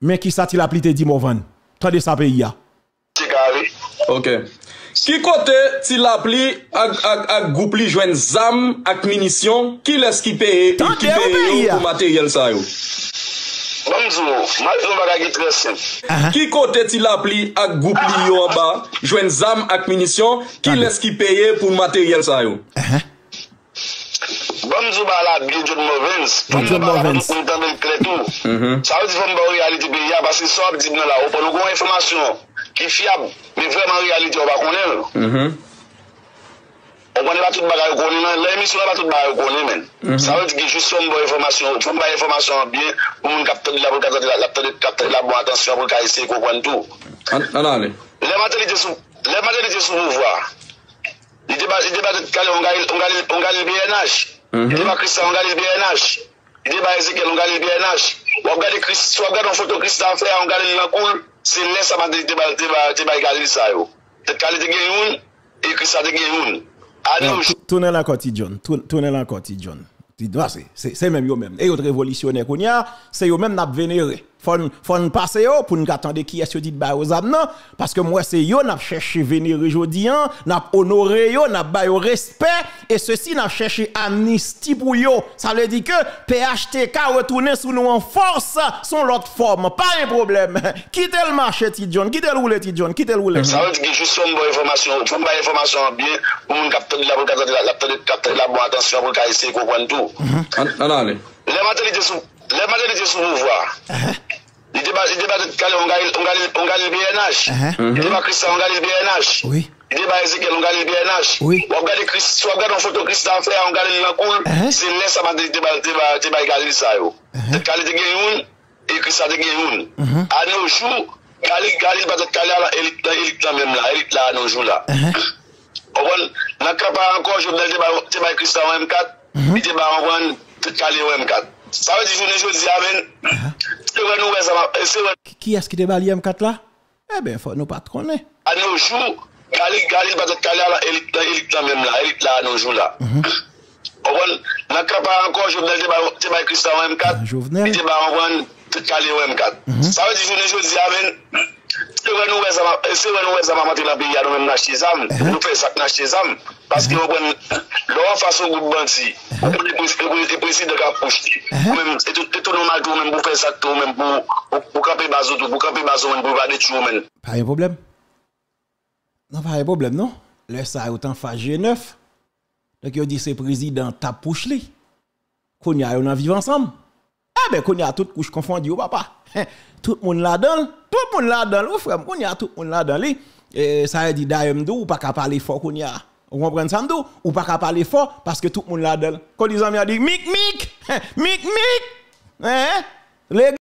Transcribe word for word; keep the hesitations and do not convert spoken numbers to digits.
Men kisa Ti Lapli te di Morvan? Tande sa peyi a. Ok. Ki kote Ti Lapli ak, ak, ak gwoup li jwenn zam ak minisyon? Kilès ki peye, ki peye yo pou materyèl sa yo? Ban m di w, m al di w yon bagay ki trè senp. Ki kote Ti Lapli ak gwoup li yo anba jwenn zam ak minisyon? Kilès ki peye pou materyèl sa yo? Ban m di w bagay la byen, John Morvens. Ban m di w bagay la pou tout moun tande l klè tou. Sa vle di fò m ba w reyalite peyi a, paske sa w ap di m nan la, ou konprann, ou gen yon enfòmasyon ki fyab, men vrèman reyalite a ou pa konnen l. Ou konprann, e pa tout bagay ou konnen nan, nan emisyon an, pa tout bagay ou konnen, men. Sa vle di ki jis fò m ba w enfòmasyon, fò m bay enfòmasyon an byen, pou moun k ap tande la, pou l ka tande la, l ap tande, k ap tande la bon atansyon, pou l ka eseye konprann tou. Ann ale. Lè Martelly te sou, lè Martelly te sou pouvwa, Li te ba, li te ba tèt kale yon Galil, yon Galil, yon Galil P N H. Li te ba Christian yon Galil P N H. Li te ba Ezekiel yon Galil P N H. W ap gade Chris, si w ap gade yon foto Christian fè a yon Galil nan kou l, se lè sa Martelly te ba, te ba, te bay Galil sa yo. Tèt kale te gen youn, e Christian te gen youn. A nos jours. Tounen la ankò Ti John. Tounen la ankò Ti John. Ti John, se, se menm yo menm. E yo t revolisyonè kounye a, se yo menm n ap venere. Fò n, fò n pase yo pou n ka tande kiyès yo di t ba yo zam nan, paske m wè se yo n ap chèche venere jodi an, n ap onore yo, n ap ba yo respè, e sesi n ap chèche amnisti pou yo. Sa vle di ke P H T K retounen sou nou an fòs, se yon lòt fòm, pa gen pwoblèm. Kite l mache Ti John, kite l woule Ti John, kite l woule. Sa vle di ki jis fò m ba w enfòmasyon, fò m bay enfòmasyon an byen, pou moun k ap tande la, pou l ka tande la, l ap tande, k ap tande la bon atansyon, pou l ka eseye konprann tou. Ann ale. Lè Martelly te sou, lè Martelly te sou pouvwa, li te ba, li te ba tèt kale yon Galil, yon Galil, yon Galil P N H. Li te ba Christian yon Galil P N H. Li te ba Ezekiel yon Galil P N H. W ap gade Chris, si w ap gade yon foto Christian fè a yon Galil nan kou l, se lè sa Martelly te ba, te ba, te bay Galil sa yo. Tèt kale te gen youn, e Christian te gen youn. A nos jours, Galil, Galil pa tèt kale a nan elit, nan elit lan menm la, elit la a nos jours la. Ou konprann? Nan kanpay ankò, Jovenel te bay, te bay Christian yon M kat, li te ba, ou konprann, tèt kale yon M kat. Sa vle di jounen jodi a, men, se wè nou wè sa, se wè. Ki, kiyès ki te ba li M kat la? Ebyen, fò nou pa t konnen. A nos jours, Galil, Galil pa tèt kale a nan elit, nan elit lan menm la, elit la a nos jours la. Ou konprann? Nan kanpay ankò, Jovenel te bay, te bay Christian yon M kat, li te ba, ou konprann, tèt kale yon M kat. Sa vle di jounen jodi a, men, se wè nou wè zam, se wè nou wè zam ap antre nan peyi a, nou menm n achte zam. Nou fè sa k n achte zam. Paske, ou konprann, lè w anfas yon gwoup bandi, ou konn e pre-, e pre-, e prezidan k ap pous li. Ou menm, e tou, e tou nòmal tou, ou menm pou fè sa k tou, ou menm pou, pou, pou kanpe baz ou tou, pou kanpe baz ou menm, pou yo pa detwi ou menm. Pa gen pwoblèm. Non, pa gen pwoblèm, non. Lè sa yo t anfas G nèf, donk yo di se prezidan t ap pous li. Kounye a yo nan viv ansanm. Enben, kounye a tout kouch konfondi wi papa. Tout moun ladan l. Tout moun ladan l wi frè m. Kounye a tout moun ladan li. E, sa vle di dayè m di w, ou pa ka pale fò kounye a. Ou konprann sa m di w? Ou pa ka pale fò paske tout moun ladan l. Kòm di zanmi a di mik mik. Mik mik. Hein? Lege